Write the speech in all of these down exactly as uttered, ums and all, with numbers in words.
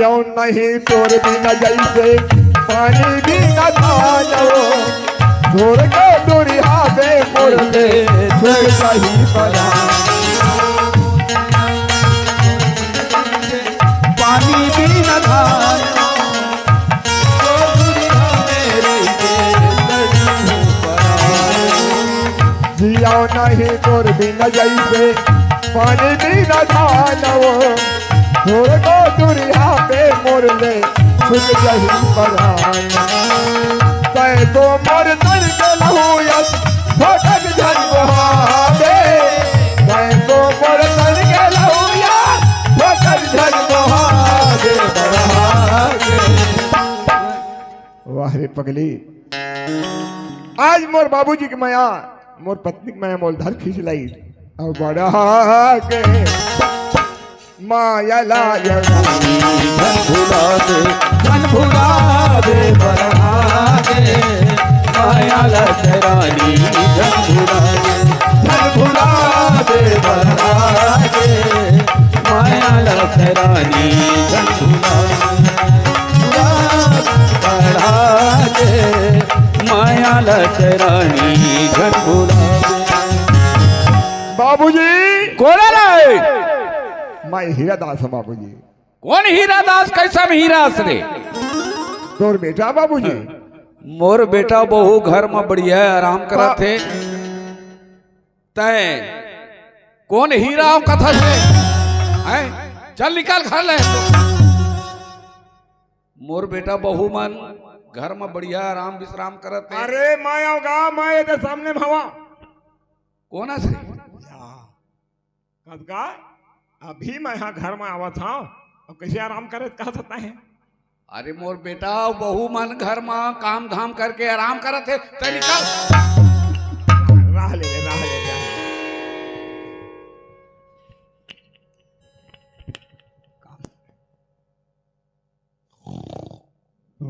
क्यों नहीं तोर बिना जैसे पानी बिना धान हो, छोड़ के दूरिहा बे मोर ले छूट जाही परान। पानी बिना धान हो, तोर दूरिहा बे जिया नहीं तोर बिना जैसे पानी बिना धान हो, छोड़ को दूरिहा पे मोर ले छूट जाही परान। तै तो मोर तन के लहू यस भटक झन बहावे, तै तो मोर तन के लहू यस भटक झन बहावे, बहावे। वाह रे पगली, आज मोर बाबूजी के मया, मोर पत्नी के मया मोर धर खींच लाई। अब बढ़ा के माया ला जवानी धन भुला दे, धन भुला दे, बढ़ा के माया ला जवानी धन भुला दे, धन भुला दे, बढ़ा के माया ला जवानी धन भुला दे। बढ़ा दे, माया ला चरानी झन भुला दे। बाबूजी। कोन रे? मैं हीरा दास हूँ बाबूजी। कोन हीरा दास? कैसन हीरा दास रे? तोर बेटा बाबूजी। मोर बेटा बहू घर में बढ़िया आराम करत हे। तैं कोन हीरा हव कथस रे? हैं? चल निकल घर ले। मोर बेटा बहू मन घर में बढ़िया आराम विश्राम करत हे। अरे मैं आऊंगा, मैं ये सामने में हवा। कोन हस रे? कस का? अभी मैं यहाँ घर में आवत हूँ। अब कैसे आराम करे कह सकता है? अरे मोर बेटा, बहू मन घर में काम धाम करके आराम करत हे, तैं निकल। राह ले ले, राह ले ले।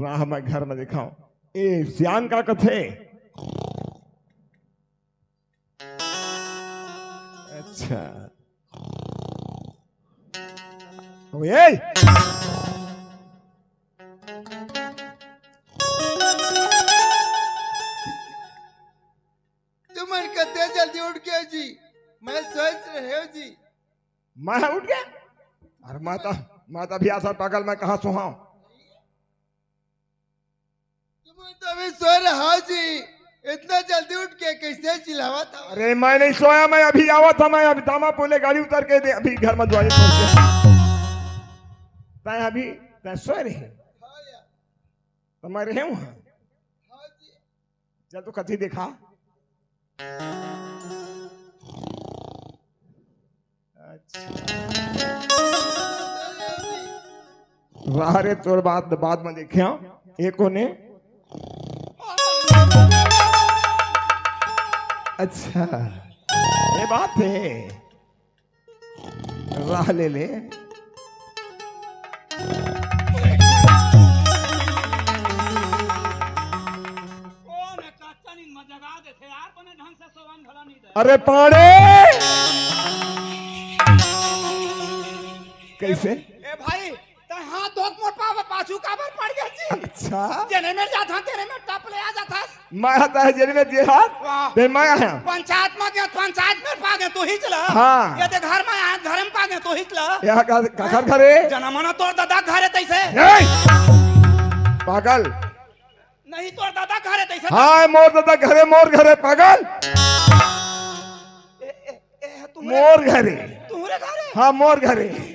राह में घर में दिखाओ। ए, सियान का कथे? अच्छा। ओए! तुमन कते जल्दी उठ गए जी, मैं सोच रहे हो जी। मैं उठ गया? अरे माता, माता भी आसर पागल, मैं कहाँ सोहा? तुमन तो अभी सो रहा जी, इतना जल्दी उठ के कैसे चिल्लावा था? अरे मैं नहीं सोया, मैं अभी आवा था, मैं अभी दामा पोले गाड़ी उतर के दे, अभी घर में द्वारी पहुंच गया। तै अभी, तै सो रहे? हाँ यार। तो मैं रहे हूँ। हाँ जी। चल तो कथी देखा। अच्छा। वाह रे, तोर बात बाद में देखे। एक कोने। अच्छा, ये बात है। राह ले ले। कोन हे कच्चा नींद में जगा देथे यार, बने ढंग से सोवन घला नहीं दे। अरे पाड़े! कैसे? ए भाई, तैं हाथ धोत मोर पाव पाछू काबर पड़ गया जी? अच्छा। जेने मेर जात हस, तेने मेर टप ले आ जात हस। मैं आता है जेल में जे हाथ, वाह। ते मैं आया। पंचायत में गया, पंचायत में पा गए तो ही चला। हाँ। ये ते घर में आया, घर में पा गए तो ही चला। यहाँ का, काकर घर है? जना मना तोर दादा घर है तैसे। ए! पागल। नहीं तोर दादा घर है तैसे। हाँ, मोर दादा घर है, मोर घर है, पागल। ए, ए, ए, तुम्हरे, मोर घर है। तुम्हरे घर है? हाँ, मोर घर है।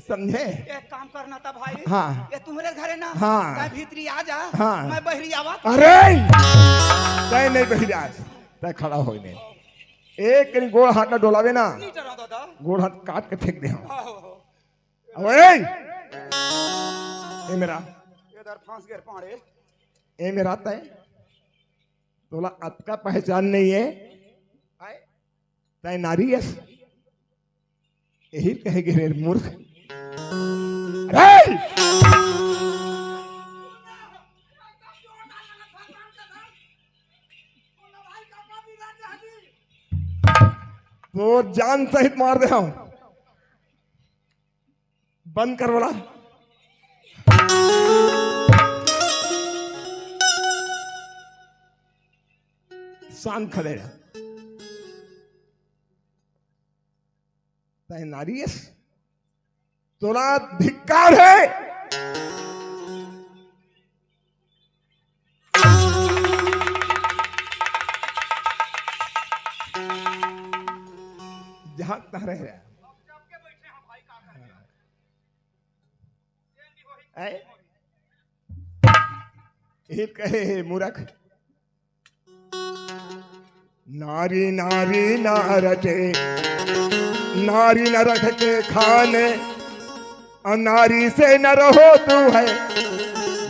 समझे? एक काम करना था भाई। हाँ। ये तुम्हरे घर है ना? हाँ। तैं भीतरी आ जा। हाँ। मैं बहरी आवा। अरे! तैं नहीं बहरी आ। तैं खड़ा हो नहीं। एक करी गोड़ हाथ ना डोलावे ना। नहीं डरा दादा। गोड़ हाथ काट के फेंक दे हम। हाँ, हो, हो। ओए! ए मेरा। इधर फांस गए पाड़े। ए मेरा तैं। तोला अतका पहचान नहीं है। आए? तैं नारी अस। यही कहे गे रे मूर्ख। अरे! तोर जान सहित मार दे हम। बंद कर बोला। शांत खड़े रह। तय नारी अस, तोला धिक्कार हे। जहां तहां रह रहा। आए? ये कहे हे मूरख, नारी नारी ना रटे, नारी न रख के खाने, और नारी से न रहो तू है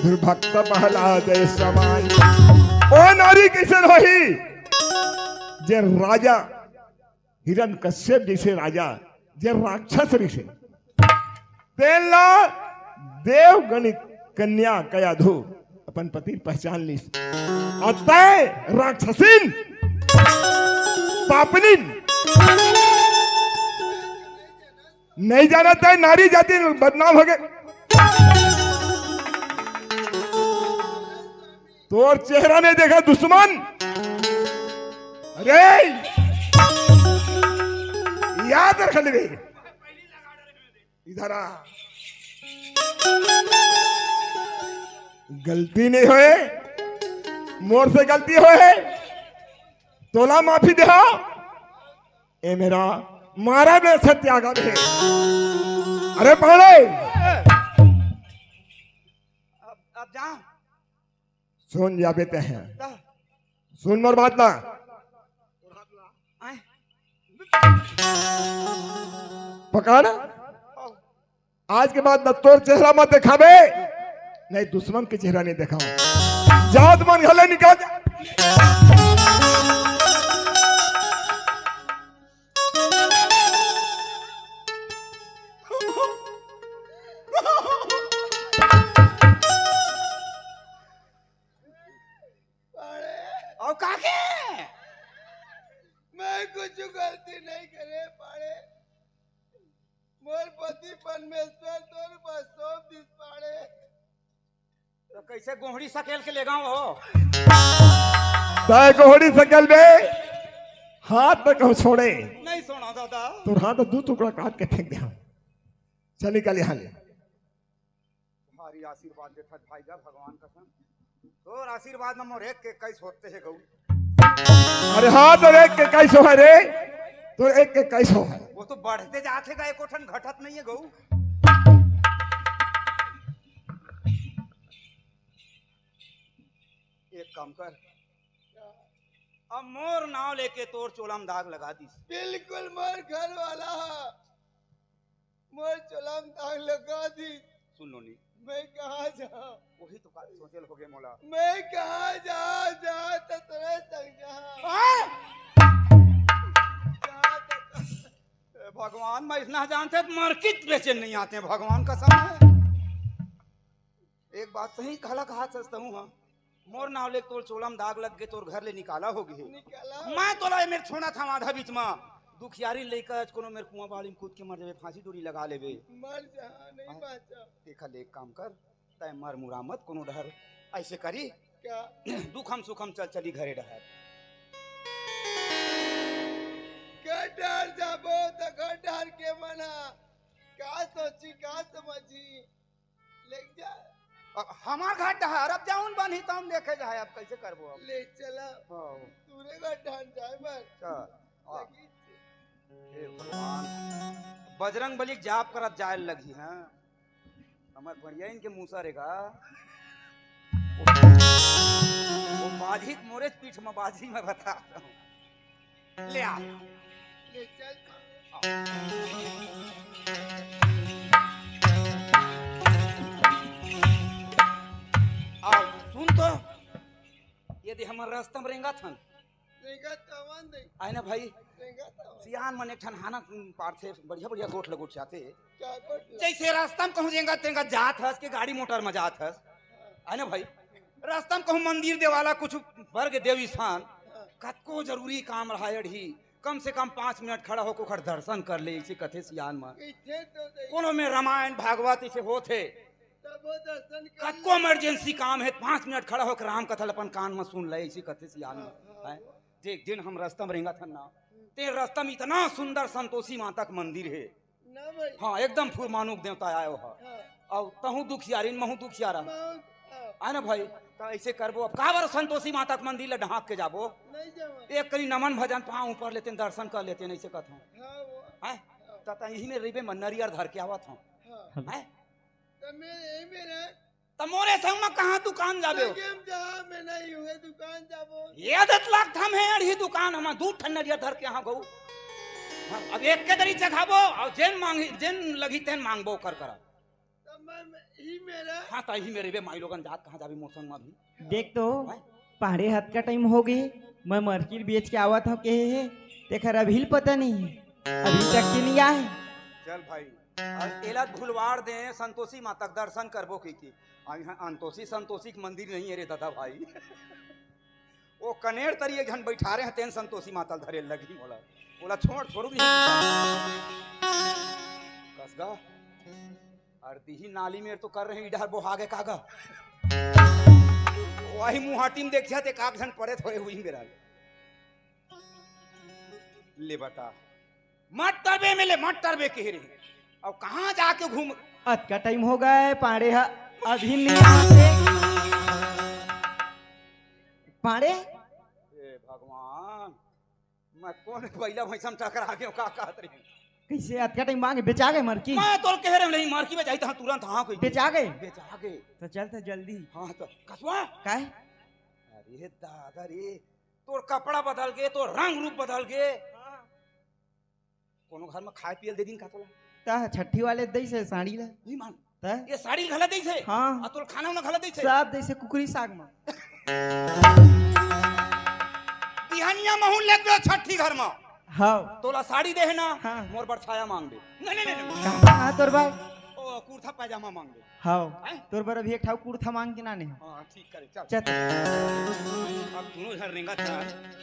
दुर्भक्त प्रहलाद समान। ओ नारी कैसे रही, जे राजा हिरण्यकश्यप जैसे राजा, जे राक्षस ऋषि, तेन ला देवगण कन्या कया धो अपन पति पहचान लिस। अउ तय राक्षसिन, पापनिन, नहीं जाना तय नारी जाति बदनाम हो गए। तोर चेहरा नहीं देखा दुश्मन। अरे याद रख लेबे। इधर आ। गलती नहीं होए, मोर से गलती होए, तोला माफी देहा। ए मेरा मारा में सत्यागा है। अरे पाड़े, अब, अब जा। सुन जाबे ते हैं। ता। सुन मोर बात ना। आए। पकड़। आज के बाद ना तोर चेहरा मत दिखाबे, नहीं दुश्मन के चेहरा नहीं दिखाओ। जात मन घले निकल जा। पाड़े। और काके? मैं कुछ गलती नहीं करे पाड़े। मोर पति परमेश्वर तोर बस सौंप दिस पाड़े। तो कैसे गोहड़ी सकेल के ले गाँव हो? तय गोहड़ी सकेल बे, हाथ तक हम छोड़े। नहीं सुना दादा। तोर हाथ दू टुकड़ा काट के फेंक दे हम। चल निकल यहाँ ले। भारी आशीर्वाद देथस भाई जा भगवान कसम। तोर आशीर्वाद में मोर एक के इक्कीस होते है गऊ। अरे हाँ, तोर एक के इक्कीस है रे, तोर एक के इक्कीस है। वो तो बढ़ते जात है, एको ठन घटत नहीं है गऊ। एक काम कर, अब मोर नाव लेके तोर चोला में दाग लगा दिस। बिल्कुल मोर घर वाला। मोर चोला में दाग लगा दिस। सुन नोनी। मैं कहाँ जाऊँ? वही तो बात सोचल हो गए मोला। मैं कहाँ जाऊँ? जा तो तोरे संग जाऊँ। हाँ? जा तो ए भगवान, मैं इतना जानते तो मार्केट बेचे नहीं आते भगवान कसम है। एक बात सही कहला कहा सचता हूँ हाँ। मोर नाव ले तोर चोला में दाग लग गए, तोर घर ले निकाला हो गए। निकाला। मैं तोला ए मेर छोड़त हंव आधा बीच में। दुखियारी लइका आज कोनो मेर कुआं बाड़ी में कूद के मर जाबे, फांसी डोरी लगा लेबे। मर जा, नहीं हाँ। बाँचा। देखा ले एक काम कर, तय मर मुरामत कोनो डहर ऐसे करी। क्या? दुखम सुखम चल चली घरे डहर। गड्ढर जाबो तो गड्ढर के मना का सोची का समझी। ले जा। अब हमार घर डहर, अब जाऊन बनही तब देखे जाए, अब कैसे करबो अब। ले चला। हाँ। तूरे घर ढान जाए बर। चल। आ। लगी। हे भगवान, बजरंग बली के जाप करत जाए लगी हैं। हमार बढ़िया इनके मूसा रेगा। वो माझी के मोरे पीठ में बाजी में बताता हूँ। ले आ। ले चल। आ, सुन तो, यदि हमर रास्ता में रेंगत हन, रेंगत हवन दे। आए ना भाई, रेंगत हवन। सियान मन एक ठन हाना पारथे, बढ़िया बढ़िया गोठ लगोठ जाते। क्या गोठ? जैसे रास्ता में कहूँ रेंगत रेंगत जात हस के गाड़ी मोटर में जात हस, आए ना भाई, रास्ता में कहूँ मंदिर देवाला कुछ बरगे देव स्थान, हाँ। कतको जरूरी काम रहा अड़ही, कम से कम पाँच मिनट खड़ा होके ओकर दर्शन कर ले, अइसे कथे सियान मन। कइसे तो दे-, कोनो में रामायण भागवत अइसे होत हे, तब वो दर्शन कर कतको ले। Emergency काम हे, पाँच मिनट खड़ा होके राम कथा ल अपन कान में सुन ले, अइसे कथे सियान मन। हाँ, हाँ, हैं? वो। एक दिन हम रस्ता में रेंगत हन ना, ते रस्ता में इतना सुंदर संतोषी माता के मंदिर हे। ना भाई। हाँ, एकदम फुर मानुक देवता आयो ह। हाँ। अउ तहूँ दुखियारिन, महूँ दुखियारा। महूँ, हाँ। आय ना भाई, त अइसे करबो, अब काबर संतोषी माता के मंदिर ल ढांक के जाबो? नहीं जावा। एक करी नमन भजन, पाँव ऊपर लेतेन, दर्शन कर लेतेन, अइसे कथों। हाँ, वो। हैं? हाँ। त, त इही में रहिबे, मैं नरियर धर के आवत हूँ। हाँ। हैं? त मैं यही में रह त मोरे संग म कहाँ दुकान जाबे हो? संगे म जा, मैं नहीं हुए दुकान जाबो। ये आदत लागत हे, अड़ही दुकान, हम दू ठन नरियर धर के यहाँ गऊ। हाँ, अब एक के दरी चघाबो, अउ जेन मांगी, जेन लगही तेन मांगबो कर करा। तब मैं, मैं ही मेरा। हाँ, त इही में रहिबे, माईलोगन जात कहाँ जाबे मोर संग म भी? देख तो, हैं? पांड़े ह अतका टाइम हो गे, मैं मरकी ल बेच के आवत हूँ कहे हे, तेखर अभी ल पता नहीं हे, अभी तक के नहीं आए। चल भाई, अब एला भुलवाड़ दे, संतोषी माता के दर्शन करबो कहिके। अब यहाँ अंतोषी संतोषी के मंदिर नहीं हे रे दादा भाई। वो कनेर तरी एक झन बैठारे हे, तेन संतोषी माता ल धरे लगही मोला। बोला, "छोड़, छोड़ू नहीं।" कसगा। अरे दिही नाली में तो कर रहे हैं, इधर बोहा गे कागा। वही मुहाटी में देखिया ते काग झन पड़े थोड़े हुई मेरा। ले बता, मत तरबे में ले, मत तरबे कह रही। अब कहाँ जाके घूम? अतका टाइम हो गए, पांड़े ह अभी नहीं आते। पांड़े? ए भगवान, मैं कोन बइला भैंसा म टकरा गेंव, का कहत रहे? कइसे अतका टाइम मांगे, बेचा गे मरकी? मैं तोर कहे रहे नहीं, मरकी बेचाही त तुरंत हाँ कहि। बेचा गे? बेचा गे। त चल त जल्दी। हाँ त कसवा? काय? अरे दादा रे, तोर कपड़ा बदल गे, तोर रंग रूप बदल गे। कोनो घर म खाए पिए ल दे दिन का तोला? त छट्ठी वाले दइसे साड़ी ला। नहीं मान। त? ये साड़ी घला दइसे? हाँ। अउ तोला खाना वाना घला दइसे? सब दइसे, कुकरी साग म। बिहनिया महूँ लेगबे छट्ठी घर म। हाँ। तोला साड़ी देहे ना, हाँ। मोर बर छाया मांगबे। नहीं, नहीं, नहीं, नहीं। कहाँ तोर बर? ओ, कुर्ता पैजामा मांगबे। हाँ। हैं? तोर बर अभी एक ठाव कुर्ता मांग के लाने हँव। हाँ, ठीक करे, चल। चल। अब दूनों झन रेंगत हे।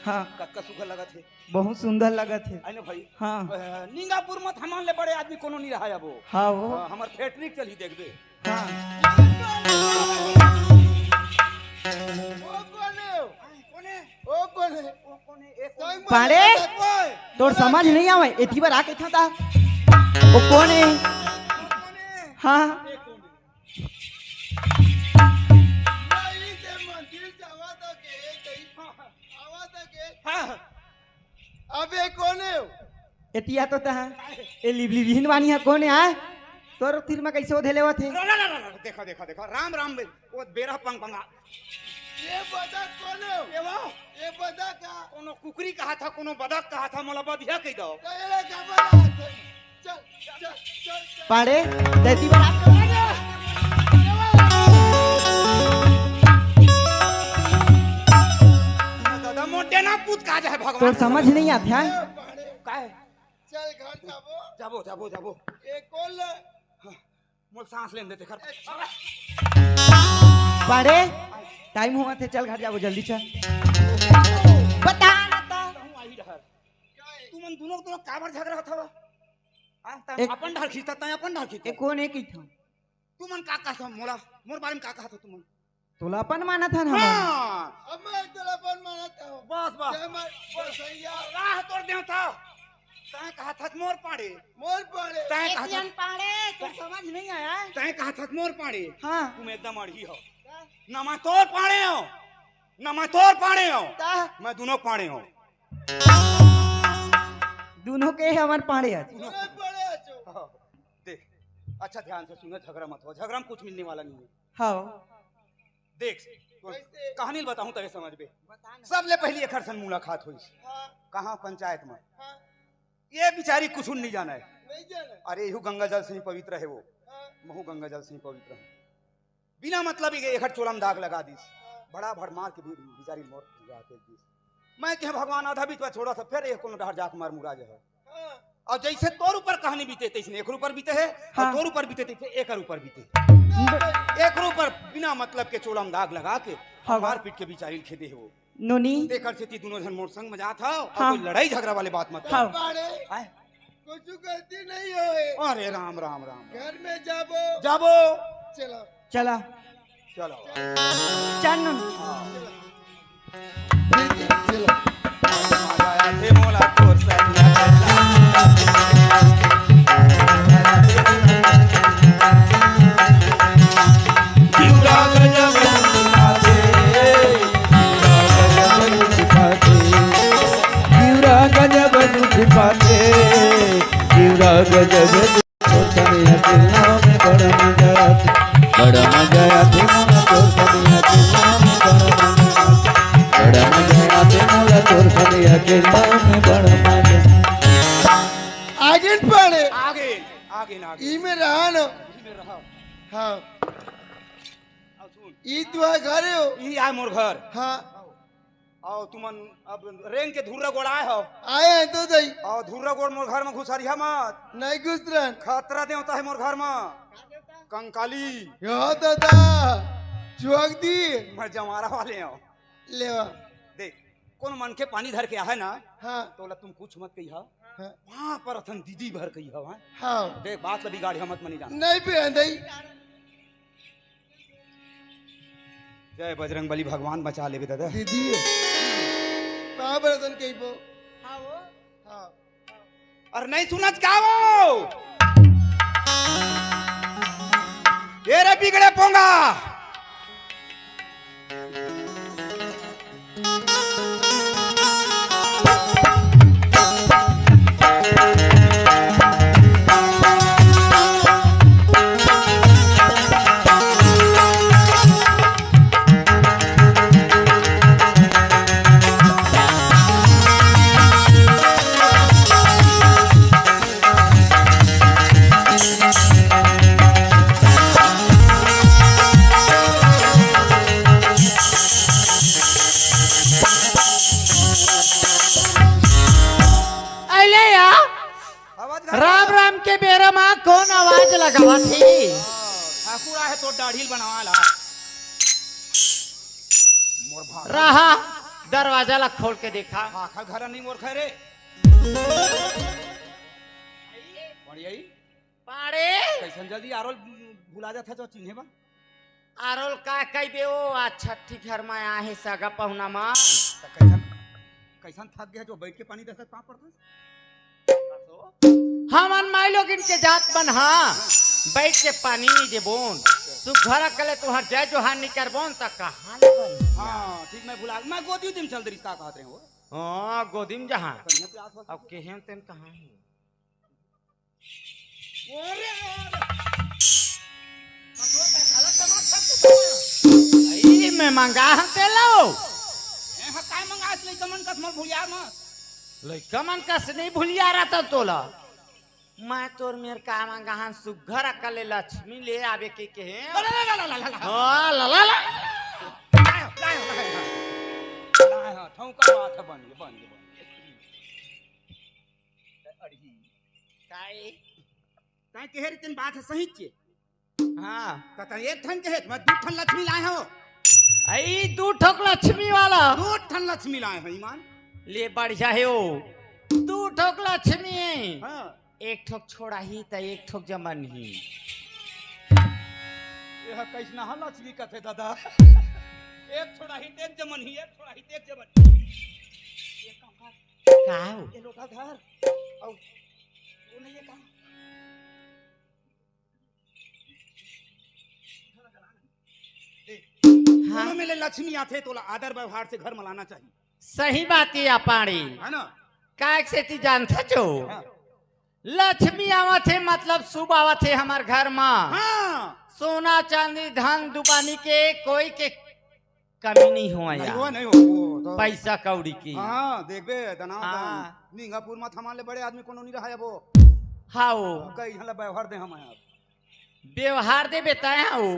हाँ। कतका सुघर लगत हे। बहुत सुंदर लगत हे। आय ना भाई? हाँ। अ, निंगापुर म त हमन ले बड़े आदमी कोनो नहीं रहा अबो। हाँ वो। हाँ, हमर फैक्ट्री चलही देखबे। हाँ। वो कोन हे? कोन हे? वो कोन हे? वो कोन हे? एक पांड़े, तोर समझ नहीं आवे, एती बर आके था। वो कोन हे? हाँ। नहीं, ते मंदिर जावा त के, कहीं आवा त के। हाँ। अबे कोन हे? एतिया तो तहा, ए लिबली बिहिन वानी ह कोन हे, आय? तोर तीर म कइसे ओधे लेवत हे? ला, ला, ला, ला, देखा, देखा, देखा, राम, राम, बे-, वो बेरा पंग पंगा। ये बदक कोन हे? ये वो? ये बदक का? कोनो कुकरी कहा था, कोनो बदक कहा था, मोला बधिया कहि दो। तो ये ले का बदक? चल, चल, चल, चल। पांड़े, तैती बड़ा। दादा, मोटे ना पूत का जाए भगवान। तोर समझ नहीं आथे, हैं? का हे? चल घर जाबो। जाबो, जाबो, जाबो। ये कोन ले? हाँ, मोल सांस लेन दे तेखर। पांड़े, टाइम होवत हे, चल घर जाबो, जल्दी चल। बता ना तो। कहूँ आई डहर। तुमन दूनों, दूनों काबर झगड़ा होत हवा? हाँ, तैं एक अपन डहर खींचता, तैं अपन डहर खींचता। ए, कोन हे कहिथव? तुमन का कहत हव मोला? मोर बारे म का कहत हव तुमन? तोला अपन मानत हन हमन। हाँ। अब मैं तोला अपन मानत हूँ। बस, बस। जय माँ, बस भैया। राह तोर देवता। तैं कहत हस मोर पांड़े। मोर पांड़े। तैं कहत हस एतियन पांड़े, तोर समझ नहीं आया। तैं कहत हस मोर पांड़े। हाँ। तुम एकदम अड़ही हो। का? ना मैं तोर पांड़े हूँ, ना मैं तोर पांड़े हूँ। का? मैं दूनों पांड़े हूँ। दूनों के हमर पांड़े हे। दूनों पांड़े हे जो। हाँ। देख, अच्छा ध्यान से सुनो, झगड़ा मत हो, झगड़ा में कुछ मिलने वाला नहीं है। हाँ। देख, कइसे? कहानी ल बताहूँ तभे समझबे। बता ना। सबले पहिली एखर संग मुलाकात होइस। हाँ। कहाँ? पंचायत में। हाँ। ये बिचारी कुछु नहीं जानय। नहीं जानय। अरे, एहू गंगा जल से ही पवित्र हे वो। हाँ। महूँ गंगा जल से ही पवित्र हूँ। बिना मतलब ही एखर चोला म दाग लगा दिस। हाँ। बड़ा भर मार के भी बिचारी मोर गा के दिस। मैं कहेंव भगवान आधा बीच में छोड़ा था, फेर ये कोनो डहर जाके मर मुरा जाय। अउ जइसे तोर ऊपर कहानी बीते, तइसने एकर ऊपर बीते हे, अउ हाँ। तोर ऊपर बीते, तइसे एकर ऊपर बीते। एकर ऊपर बिना मतलब के चोला म दाग लगा के, हाँ। मारपीट के बिचारी ल खेदे हे वो। नोनी। तेकर सेती दूनों झन मोर संग म जात हव, अउ हाँ। कोई लड़ाई झगरा वाले बात मत कर। हाँ। पाड़े, आय। कुछ गलती नहीं होय। अरे राम, राम, राम। घर में जाबो। जाबो। चलो। चला। चलो। चल नोनी। चलो। आगे न पड़े। आगे, आगे ना, आगे। ई में रहा न। ई में रहा। हाँ। अब सुन। ई तुहार घर हे हो? ई आय मोर घर। हाँ। अउ तुमन अब रेंग के धुर्रा गोड़ आय हव। आय हन तो दई। अउ धुर्रा गोड़ मोर घर म घुसरिहा मत। नहीं घुसरन। खतरा देवता हे मोर घर म। कंकाली। यो दादा, चुहक दी। मैं जमारा वाले हव। लेवा। देख, कोनो मनखे पानी धर के आहे ना, हाँ। तोला तुम कुछ मत कहिहा। हाँ। वहाँ पर अथन दीदी भर कहिहा, हाँ। हाँ। देख, बात ल बिगाड़िहा मत, मनी जान। नहीं पे दई। जय बजरंग बली, भगवान बचा लेबे दादा। दीदी, का बरतन कहिबो? हाँ वो। हाँ। अरे नहीं सुनत का वो? ए रे बिगड़े पोंगा। अले या, आवाज कहाँ राम है? राम के बेरा मा कौन आवाज लगावत हे? ठाकुर आहे तो दाढ़ी ल बनवा ला। मोर भाखा। रहा, दरवाजा ला खोल के देखा। भाखा घर नहीं मोर घर रे। बढ़िया ही। पाड़े। कैसन जल्दी आरोल भुला जात हे जो चिन्हे बा? आरोल का कहिबे ओ, आज छट्ठी घर मा आहे सगा पहुना मा। त कैसन, कैसन थक गया जो बैठ के पानी दसत पाँव पड़ता? हमन माई लोगिन के जात मन हा, बैठ के पानी नहीं देबोन। सुघर अकले तुहर जय जोहार नहीं करबोन त कहाँ ले बन? हाँ, ठीक मैं भुला, मैं गोदी उदी म चल दे रिश्ता कहत रहे हो। हाँ, गोदी म जहाँ। कहीं प्यास हो अब केहेन तेन कहाँ है? ई मैं मंगा हन ते लो। ए, हाँ, काय मंगा हस लइका मन कस मोर भुलिया मत। लइका मन कस नहीं भुलिया रहा था तोला। मैं तोर मेर का मंगा हन सुघर अकल ले लक्ष्मी ले आवे के कहे। ला, ला, ला, ला, ला, ला। हाँ, ला, ला, ला। लायो, लायो, लायो, लायो। लायो, ठौका बात है, बन गए, बन गए, बन गए। अड़ही। काई? तैं कहे रे तेन बात है सही चे। हाँ। त तैं एक ठन कहे, मैं दू ठन लक्ष्मी लाए हूँ। आई दू ठोक लक्ष्मी वाला। दू ठन लक्ष्मी लाए हूँ, ईमान। ले बढ़िया है ओ। दू ठोक लक्ष्मी है। हाँ। एक ठोक छोड़ा ही त एक ठोक जमन ही। यह कैसना है लक्ष्मी कथे दादा? एक छोड़ा ही त एक जमन ही, एक छोड़ा ही त एक जमन ही। ये काम कर। का हो? ये लोटा धर। और वो नहीं है काम। हाँ। कोनो मेले लक्ष्मी आथे, तोला आदर व्यवहार से घर म लाना चाहिए। सही बात है, पाड़ी। है ना? काय सेती जानथे जो? हाँ। लक्ष्मी आवत हे, मतलब शुभ आवत हे हमर घर म। हाँ। सोना, चांदी, धन, दुबानी के कोई के कमी नहीं होवय नहीं यार। होवय, नहीं होवय, वो तो पैसा कौड़ी की। हाँ, देखबे, दना हाँ। दन। निंगापुर म थमान ले बड़े आदमी कोनो नहीं रहा वो। हाँ, वो। कई झन ला व्यवहार दे हम अब। व्यवहार दे बेटा है वो।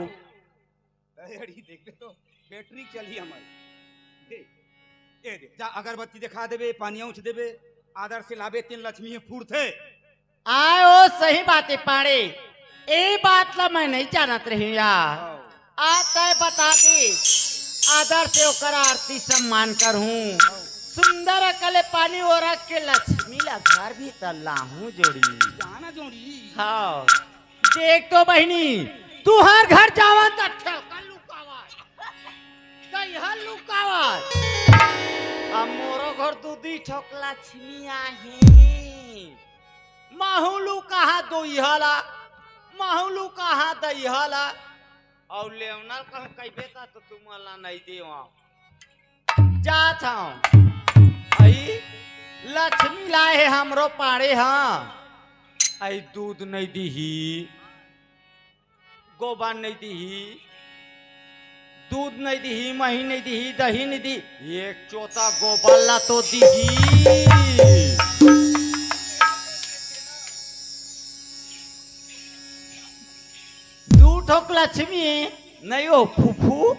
अरे, अड़ी देखबे तो बैटरी चली हमारी। दे, ए दे, जा अगरबत्ती दिखा देबे, पानी ऊँच देबे। आदर से लाबे तेन लक्ष्मी ह फूरथे। आय ओ, सही बात हे पाड़े, ए बात ला मैं नहीं जानत रही यार। हाँ। आ तय बता दे, आदर से ओकर आरती सम्मान करहूँ। सुंदर अकल ले पानी ओरख के लक्ष्मी ला घर भीतर लाहूँ जोड़ी। जाना जोड़ी। हाँ। देख तो बहिनी, तुँहर घर जावन त ठेलका लुकावय, दइहा लुकावय। अब मोरो घर दू दी ठोक लक्ष्मी आही। महूँ लुकाहूँ दइहा ला, महूँ लुकाहूँ दइहा ला। अउ लेवना ल कहूँ कहिबे त, त तुमन ला नइ देवंव। जात हंव। अई लक्ष्मी लाय हे हमरो पाड़े ह। अई दूध नइ दिही, गोबर नइ दिही, दूध नइ दिही, मही नइ दिही, दही नइ दिही, एक चोता गोबर ला तो दिही। दू ठोक लक्ष्मी नइ ओ फूफू,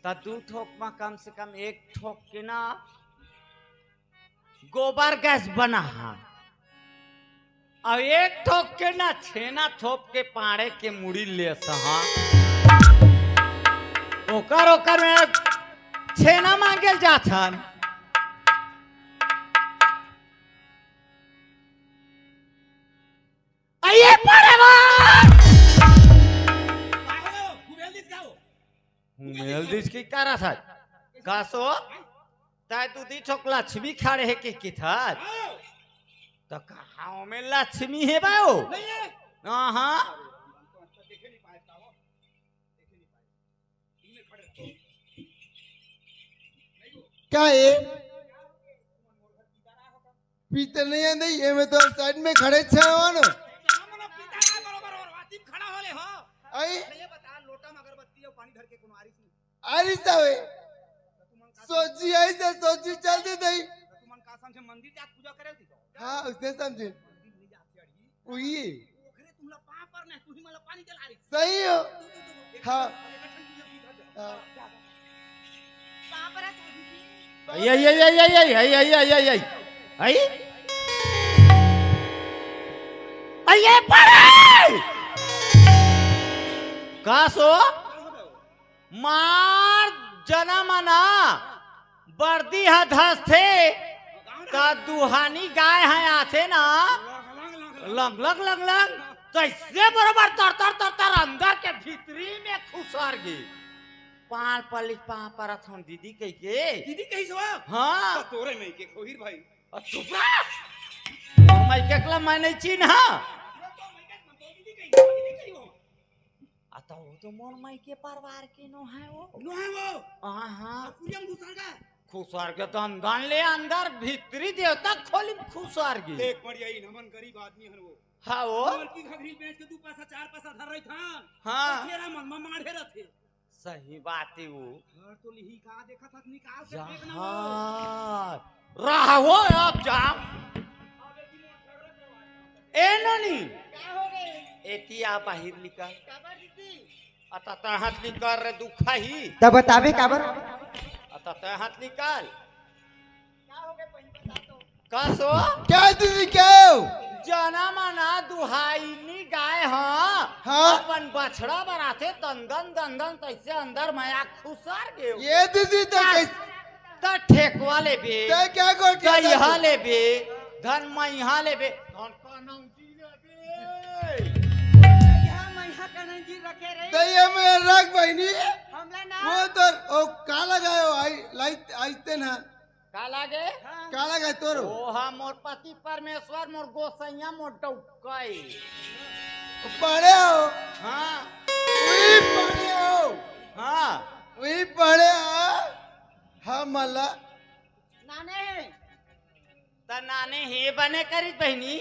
त दू ठोक म कम से कम एक ठोक के ना गोबर गैस बनाहूँ, अउ एक ठोक के ना छेना थोप के पाड़े के मुड़ी लेसहूँ। ओकर, ओकर में छेना मांगे ल जाथन। अई ए पाड़े बर! हुमेल दिस की करा था? का सो? तय दू दी ठोक लक्ष्मी खड़े हे के किथर? त कहाँ में लक्ष्मी हे बा ओ? हाँ, हाँ। का हे? पीते नहीं है, नहीं, ये में तो साइड में खड़े छे हो ना। अई? अरे सावे, सोची ऐसे सोची चल दे दई। हाँ, उसने समझे। उही। सही हो। हाँ। हाँ। अई, अई, अई, अई, अई, अई, अई, अई, अई, अई, अई। अई? अई, ए पाड़े! का सो? मार जनम ना, बरदी ह धसथे, त दुहानी गाय ह आथे ना, लंग, लंग, लंग, लंग, तइसे बरोबर तर, तर, तर, तर अंदर के भीतरी में खुसर गे। पाँव पल्ली पाँव परत हन दीदी कहिके। दीदी कहिस हो? हाँ। त तोरे मइके खोहिर भाई। अ, चुप रह। मोर मइके ला मैं नइ चिन्हा। अ, त ओ तो मोर मइके परिवार के नोहे ओ। नोहे ओ। हाँ, हाँ। खुसर गे दंदन ले अंदर भीतरी देवता खोली खुसर गे। देख बढ़िया, इन हमन गरीब आदमी हन ओ। हाँ ओ। हमर की घघरी बेच के दू पैसा, चार पैसा धर रहिथन। हाँ। तेरा मन म माढ़े रथे। सही बात हे वो। घर तो लिही का देखत हस, निकाल के फेंक ना वो। यार, रहा वो अब जाओ। ए नोनी। का हो गे? एती आ बाहिर निकल। काबर दीदी? अता तहत निकल रे दुखाही। तब बताबे काबर? अता तहत निकल। का हो गे बहिनी, बता तो। का सो? का दीदी, का हो? जनम ना दुहाइनी गाय ह, हाँ। अपन बछड़ा बर आथे, दंदन, दंदन, तइसे अंदर मया खुसर गे। ए दीदी, त का, कइस- त ठेकवा लेबे, त का गोठिया दइहा लेबे, धन मइहा लेबे, धन कनौजी लेबे। यहाँ मइहा कनौजी रखे रहे। दइया में रख बहिनी। हमला ना। वो तो, ओ, का लगायो, आई, लाइट, आइते ना। का लागे? हाँ। का लागे तोरो? ओ हा मोर पति परमेश्वर, मोर गोसैया, मोर डौकई। पढ़े हो? हाँ। उही पढ़े हो? हाँ। उही पढ़े हो? हाँ, मला। नाने हे। त नाने हे बने करिस बहिनी,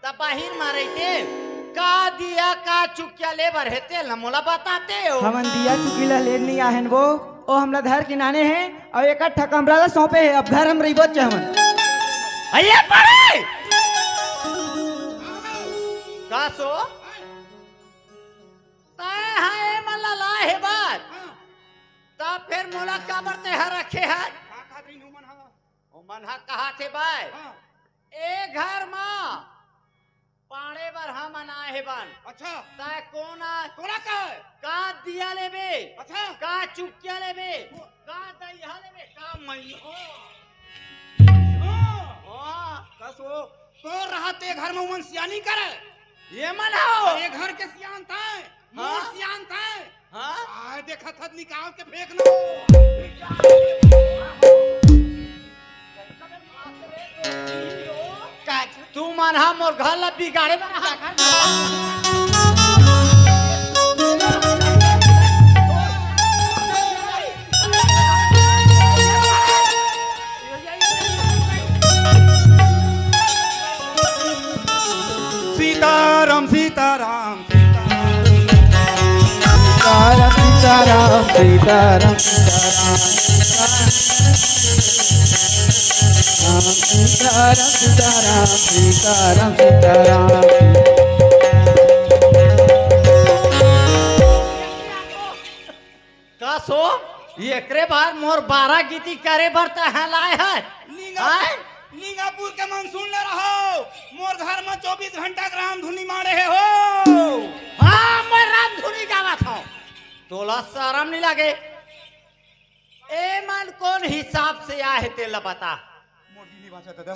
त बाहिर मा रहिते। का दिया, का चुकिया ले बर हे, तेला मोला बताते हो। हमन दिया चुकी ला लेन नइ आएन वो। ओ हमला धर के नाने हे, अउ एक ठा कमरा ला सौंपे हे, अब घर हम रहिबो च हमन। अये पड़े! का सो? तय हा ए मन ला लाए हे बर। त फेर मोला काबर तय हा रखे हा? मन ह कहा थे बाय। हाँ। ए घर म पाड़े बर हमन आए हे बन। अच्छा। तय कोन आय? तोला का है? का दिया लेबे? अच्छा। का चुकिया लेबे? का दइहा लेबे? का मइहा? हाँ। हाँ। कस वो, तोर रहत ए घर म उमन सियानी करे। ये मन हो। ये घर के सियान था। मोर हाँ? सियान था। हाँ? आय, देखत हत निकाल के फेंक लो। का, तू मन हा मोर घर ला बिगाड़े बर हा। सीताराम, सीताराम, सीताराम, सीताराम, सीताराम, सीताराम, सीताराम। सीताराम, सीताराम, सीताराम, सीताराम। कस हो, एकरे बर मोर बारा गीती करे बर तैं लाए है। लिंगा-, आय? लिंगापुर के मन सुन ले रहो, मोर घर में चौबीस घंटा के रामधुनी मारे हे हो। हाँ, मैं रामधुनी गावत हूँ। तोला शरम नहीं लगे? ए मन कोन हिसाब से आए हे, तेला बता। मोर जी नहीं बाचा दादा।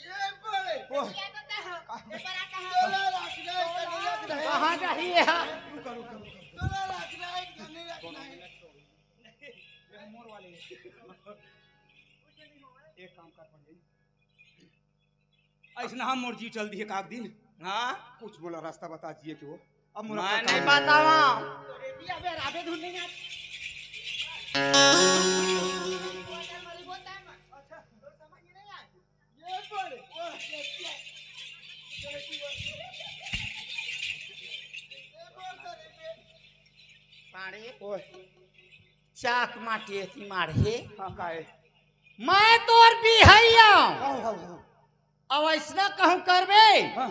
ये बड़े। ओ। ये तो तय हो। का-, ये पर आता है। चलो, रख दे, इसका नहीं रखना है। कहाँ जाही ये हा? रुको, रुको, रुको। चलो, रख दे, इसका नहीं रखना है। ये मोर वाले। एक काम कर, पंडित। अइसना हम मोर जी चल दिए काक दिन। हाँ? कुछ मोला रास्ता बता जिए के वो। अब मोला मैं नहीं बतावा। पाड़े। ओए। चाक माटी एती माढ़े। हाँ, काहे? मैं तोर बिहैया। हाँ, हाँ, हाँ। अब अइसना कहूँ करबे, हाँ।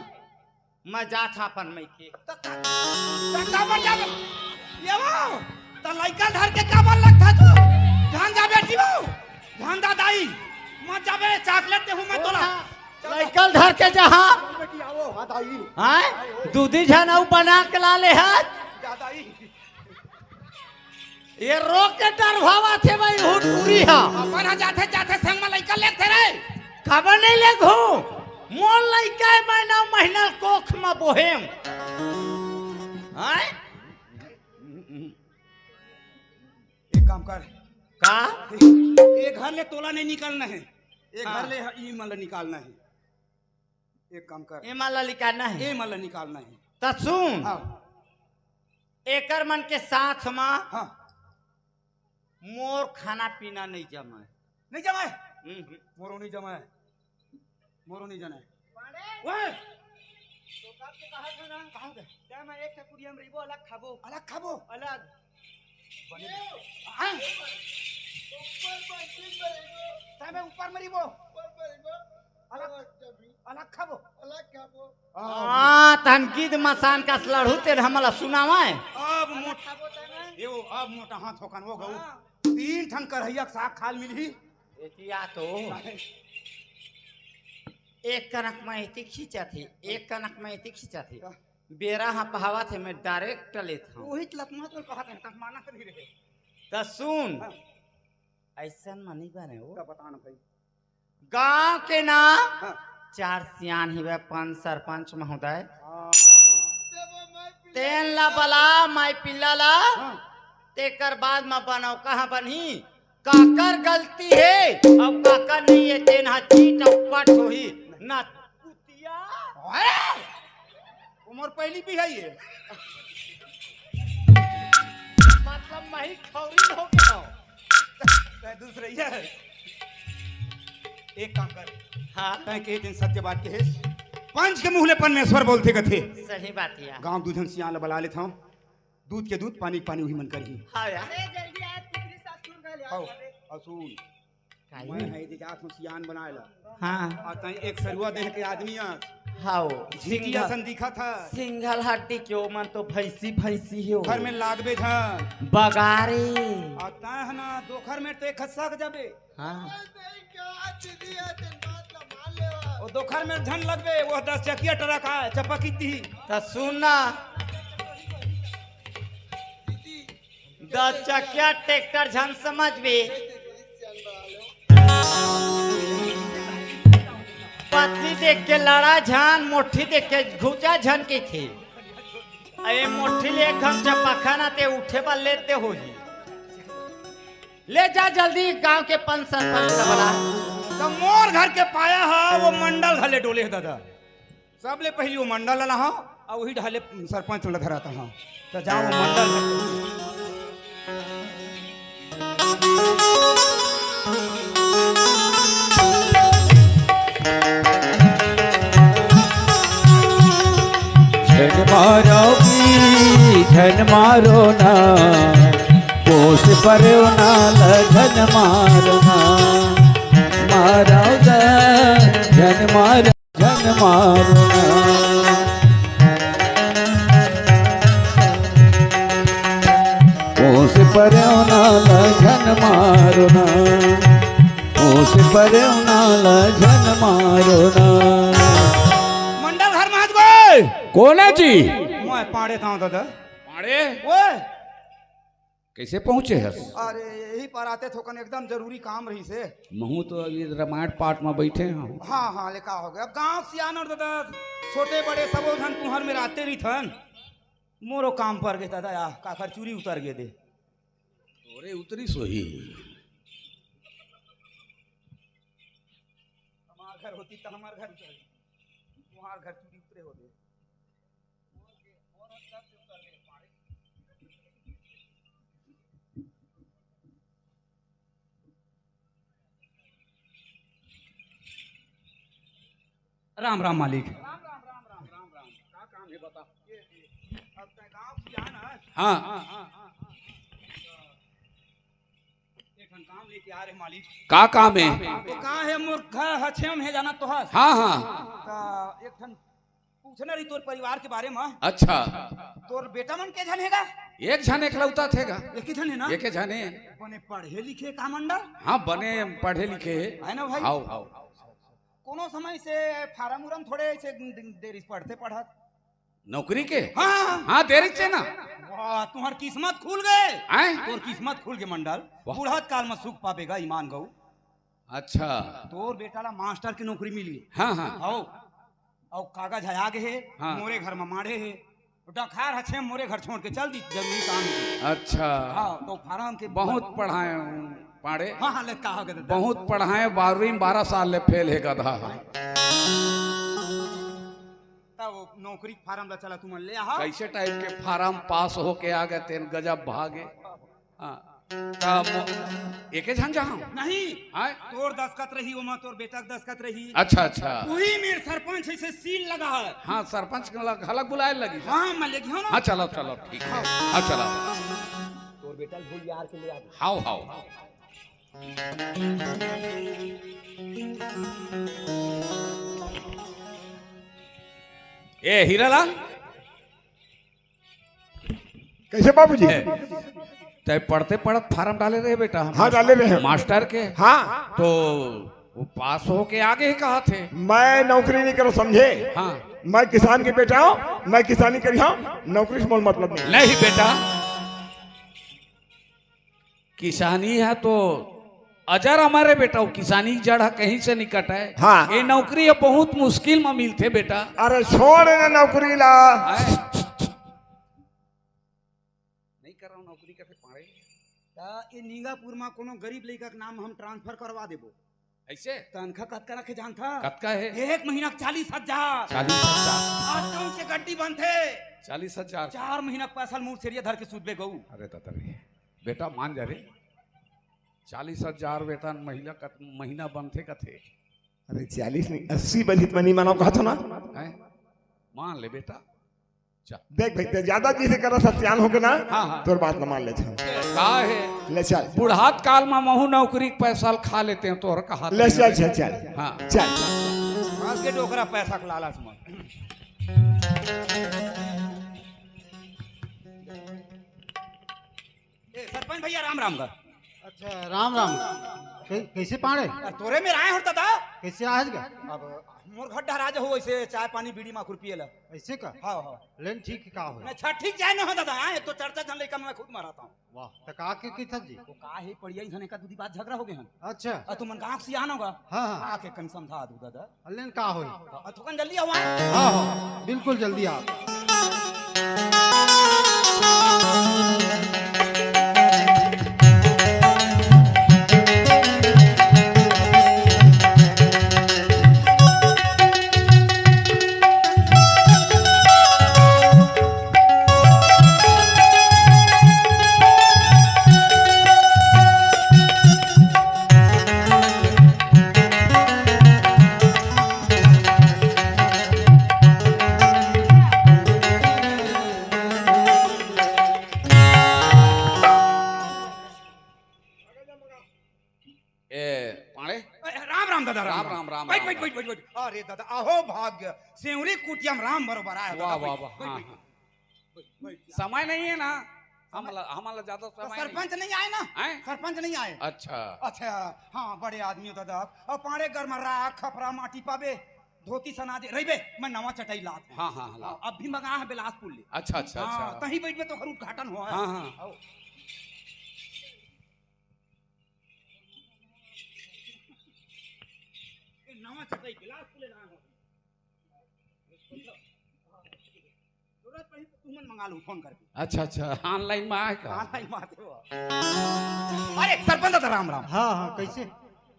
मैं जात हूँ अपन मइके। त का, त काबर जाबे? ये वो, त लइका धर के काबर लगथा तू? ध्यान जा बेटी वो, ध्यान दा दाई, मत जाबे, चॉकलेट देहूँ मैं तोला। हाँ, चल। लइका धर के जहाँ। बेटी आओ, हाँ दाई। हाँ? दूधी झन अउ बना के ला ले हस। जा दाई। ये रोक के डरवावत हे भाई, हुटुरी हा। अपन हा जाथे, जाथे संग में लइका लेथे रे। काबर नहीं लेगहूँ? मोर लइका हे, मैं नौ महीना कोख में बोहेम। हाँ? एक काम कर। का? ये घर ले तोला नहीं निकलना है। ये घर हाँ। ले ई मन ला निकालना है। एक काम कर। ए मन ला निकालना है। ए मन ला निकालना है। त सुन। हाँ। एकर मन के साथ मा हाँ। मोर खाना पीना नहीं जमाए। नहीं जमाए? हम्म, हम्म। मोरो नहीं जमाए। मोरो नहीं जमाए। ओए! तो कब के कहा था ना? कहाँ गए? क्या मैं एक ठकुरिया में रहिबो, अलग खाबो। अलग खाबो? अलग। बने। हाँ? ऊपर में, ऊपर में रहिबो। क्या मैं ऊपर में रहिबो? ऊपर में रहिबो। अलग, अलग खाबो। अलग खाबो। हाँ, तहन गिद्ध मसान कस लड़हू तेन हमला सुनावय। अब मोट-, खाबो तहन। ये वो, अब मोटा हाथ होकन वो गऊ। हाँ। तीन ठन करहैया के साग खाल मिलही। एतिया तो। एक कनक में एती खींचत हे, एक कनक में एती खींचत हे। हाँ। बेरा हा पहावत हे, मैं direct लेत हूँ। वही लतमा तो कहा था, तक माना नहीं रहे। त सुन, हाँ। अइसन म नहीं बने वो। का बता ना भाई। गांव के ना हाँ। चार सियान हिवय, पंच सरपंच महोदय। हाँ। तेन ला बला, माई पिल्ला ला। हाँ। तेकर बाद म बनाव, कहाँ बनही? काकर गलती हे, अब काकर नहीं हे, तेन हा चीट अउ पट होही। ना कुतिया। अरे! उमर पहली भी है ये। मतलब, मही खौरी हो गया। तै दूसरे ये। एक काम कर। हाँ। तै के दिन सत्य बात कहे। पंच के मुंह ले परमेश्वर बोलथे कथे। सही बात है। गांव दूधन सियान ला बला लेत हूँ। दूध के दूध, पानी के पानी, उही मन करही। हाँ यार। अरे, जल्दी आ, तितली सास सुन गए यार। आओ, अरे। अउ सुन। काई? मैं है जे जात हूँ सियान बनाए ला। हाँ। अउ तैं एक सरुआ देह के आदमी आ। हाओ। झींटी सिंघल। असन दिखत ह। सिंघल हड्डी के ओमन तो भैंसी, भैंसी हो। घर में लागबे झन। बगारे। अउ तैं ह ना, दोखर में ते खस्सा के जाबे। हाँ। ओ दोखर में झन लगबे, वो दस चकिया ट्रक आ चपकी दी। त सुन ना, दस चकिया ट्रैक्टर झन समझबे। पतली देख के लड़ा झन, मोटी देख के घुचा झन कहिथे। अरे मोटी ले एक घन चपखा ना ते उठे बर लेते होही। ले जा जल्दी गांव के पंच सरपंच ला बला। त मोर घर के पाया ह, वो मंडल घले डोले हे दादा। सबले पहिली वो मंडल ला लाहूं, अउ वही ढाले सरपंच ला धरात हूं। त जाओ वो मंडल झन मारो जी, झन मारो ना, पोस परेव ना ल झन मारो ना। मारो ग, झन मारो, झन मारो ना। पोस परेव ना ल झन मारो ना। पोस परेव ना ल झन मारो ना। मंडल घर महाजगो। कोन हे जी? मैं पाड़े था दादा। पाड़े? ओए। कैसे पहुंचे हस? अरे, यही पर आते थोकन एकदम जरूरी काम रहिसे। महूं तो अभी रामायण पाठ में बैठे हूं। हां, हां, ले का हो गया? अब गांव सियान अउ दादा, छोटे बड़े सबो झन तुंहर में रहते रहिथन। मोरो काम पर गे दादा, या काकर चूरी उतर गे दे। तोरे उतरी सोही। हमार घर होती त हमार घर उतर गे। तुम्हार घर चूरी उतरे होते। राम राम मालिक। राम राम, राम राम, राम राम। का काम हे बता? ये, ये, अब तैं गांव की जान है? हां। हां, हां, हां, हां, हां। एक ठन काम लेके आ रे मालिक। का काम हे? तो का हे, मोर घर हछेम हे, जाना तो हस। हां, हां। त एक ठन पूछना रही तोर परिवार के बारे में। अच्छा। तोर बेटा मन के झन हे गा? एक झन एकलौता थे गा। एक ही झन हे ना? एक झन हे। बने पढ़े लिखे का मंडल? हां, बने पढ़े लिखे हे। है ना भाई? हाव, हाव। कोनो समय से फारम उरम थोड़े से देरी पढ़ते पढ़त। नौकरी के? हां। हां, देरी से ना। वाह, तुम्हार किस्मत खुल गे। हैं? तोर किस्मत खुल गे मंडल। वाह। बुढ़त काल में सुख पाबे गा, ईमान गऊ। अच्छा। तोर बेटा ला मास्टर के नौकरी मिली। हां, हां। हाव। अउ कागज ह आ गे हे, हां। मोरे घर म माढ़े हे। डखार हछे मोरे घर छोड़ के चल दी, जरूरी काम हे। अच्छा। हां, तो फारम के बहुत पढ़ाए हूं, पाड़े। हां, हां, ले का हो गे दादा? बहुत पढ़ाए, बारहवीं में बारह साल ले फेल हे गधा ह। तब नौकरी के फारम ला चला तुमन ले आहा। कैसे टाइप के फारम पास होके आ गे तेन गजब भागे। हां। त मो-, एके झन जाहूं? नहीं। हां? तोर दस्खत रही, ओमा तोर बेटा के दस्खत रही। अच्छा, अच्छा। वही मेर सरपंच हे से सील लगा हे। हां, सरपंच के लग-, घलक बुलाए लगी। हां, मैं ले गया ना। हां, चलो, चलो, ठीक हे। हां, चलो। तोर बेटा भूल यार के ले आ। हाव, हाव। ए, हीरालाल, कैसे बाबूजी? ए, तैं पढ़ते पढ़त फारम डाले रहे बेटा? हां, डाले रहे। मास्टर के? हां। तो वो पास होके आगे ही कहा थे। मैं नौकरी नहीं करो समझे। हां। मैं किसान के बेटा हूं, मैं किसानी करी हूं, नौकरी से मोर मतलब नहीं। नहीं बेटा, किसानी हे तो अजर अमर हे बेटा, वो किसानी जड़ ह कहीं से नहीं कटे। हां। ये नौकरी ह बहुत मुश्किल में मिलथे बेटा। अरे छोड़ ना नौकरी ला। हां। नहीं कर रहा हूं नौकरी, कथे पाड़े। त ये निंगापुर में कोनो गरीब लइका के नाम हम ट्रांसफर करवा देबो। ऐसे? तनखा कतका रखे जानथा? कतका हे? एक महीना के चालीस हजार। चालीस हजार। आज कौन से गड्डी बनथे? चालीस हजार। चार महीना के पैसा मुंह सेरिया धर के सूतबे गऊ। अरे दादा रे, बेटा मान जा रे, चालीस हजार वेतन महिला कत-, महीना बनथे कथे। अरे चालीस नहीं, अस्सी बनित मनी मानव कहत हो ना? हैं? मान ले बेटा। चल। देख भाई, ते ज्यादा चीजें करा, सत्यान हो के ना, हाँ, हाँ। तोर बात न मान ले छन। का हे? ले चल। बुढ़ात काल में महू नौकरी के पैसा ल खा लेते हैं, तोहर कहा ले चल, चल, चल। हाँ। चल। आज के डोकरा पैसा के लालच में। ए, सरपंच भैया, राम राम का। अच्छा, राम राम। कै-, कैसे पाड़े? अरे तोरे मेर आए हो दादा। कैसे आए गा? अब मोर घर डहरा जा हो, ऐसे चाय पानी बीड़ी माखुर पिए ला। ऐसे का? हाँ, हाँ। लेन ठीक का हो? अच्छा, ठीक जाए ना हो दादा, हाँ, एक तो चर्चा झन लइका मैं खुद मराता हूँ। वाह, त का के किथस जी? वो का हे, पड़िया ही झने का दूधी बात झगड़ा हो गए हन। अच्छा। अ तुमन गाँव के सियान होगा। हाँ, हाँ। आके कन समझा दू दादा। अल्लेन का होई? अ थोकन जल्दी आवा। हाँ, हाँ, बिल्कुल जल्दी आ। ए, पाड़े? ए, राम राम दादा, राम राम, राम। राम, राम, बैठ, राम, बैठ, राम। बैठ, बैठ, बैठ। अरे दादा, अहो भाग्य, सेवरी कुटिया म राम बरोबर आए वाह, दादा, वाह, बैठ, वाह, बैठ, हाँ, बैठ, हाँ। बैठ, बैठ। समय नहीं है ना, हमला, हमला ज्यादा तो समय नहीं। सरपंच नहीं आए ना? हैं? सरपंच नहीं आए। अच्छा। अच्छा, हाँ, बड़े आदमी हो दादा। अब पाड़े घर में राख, खपरा, माटी पाबे, धोती सना दे, रहिबे, मैं नवा चटाई लात हूँ। हाँ, हाँ, हाँ, ला। हाँ, अब भी मंगा है बिलासपुर ले। अच्छा, अच्छा, हाँ, अच्छा। तहीं बैठबे तो घर उद्घाटन हो। हाँ, हाँ। आओ। ए, नवा चटाई बिलासपुर ले लाए हो। जरूरत पड़ी तो तुमन मंगा लो फोन करके। अच्छा, अच्छा, online में आए का? Online में आते हो। अरे, सरपंच दादा, राम, राम। हाँ, हाँ, कैसे?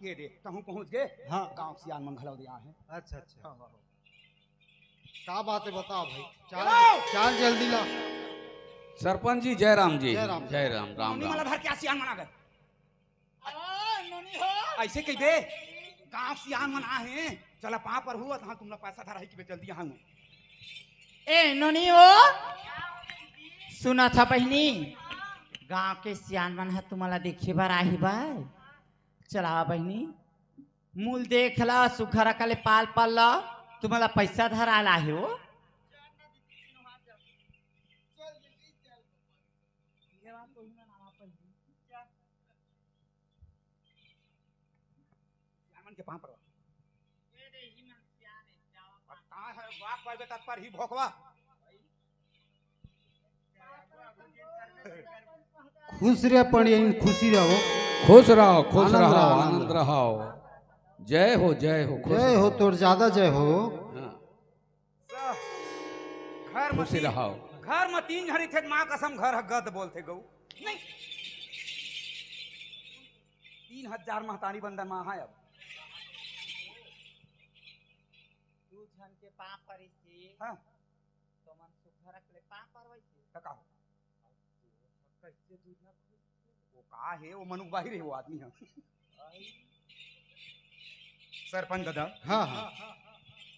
ये दे, कहूँ पहुँच गए। हाँ। गाँव सियान मन घलो दे आए हैं। अच्छा, अच्छा। हाँ, हाँ, हाँ। का बात है, बताओ भाई। चाल, हेलो। चाल जल्दी ला। सरपंच जी, जय राम जी। जय राम। जय राम, राम, नोनी राम। मला धर के आ सियान मन आ गए। आ, नोनी हो। ऐसे कहिबे, गाँव सियान मन आ हैं, चला पाँव पर हुआ, तहाँ तुमला पैसा धरा है कि बे, जल्दी यहाँ हुआ। ए, नोनी हो, सुना था बहिनी, गाँव के सियान मन ह तुम्हाला देखे बर आही बा। चला बहिनी, मूल देख ला, सुघर अकले पाल पाल ला, तुम्हाला पैसा धरा ला हे हो। सियान मन के पाँव परवा। अब कहाँ है, बाप पर बेटा पर ही भोकवा। खुश रह पड़ियन, खुशी रहो। खुश रहो, खुश आनंद रहो, रहो, आनंद आनंद रहो। जय हो, जय हो, खुश जय हो, रहो। तोर ज्यादा जय हो। हाँ। स-, घर म खुशी तीन, रहो। घर म तीन झन रहिथे, माँ कसम घर ह गद बोलथे गऊ। नहीं। तीन हजार महतारी बंदन मा है अब। दू झन के पाँव परिस हे। हाँ। तो मन सुखरक ले पाँव परवइस हे। त का हो? कैसे दू झन खुश? वो का हे, वो मनुख बाहिर हे, वो आदमी हे। सरपंच दादा। हाँ, हाँ।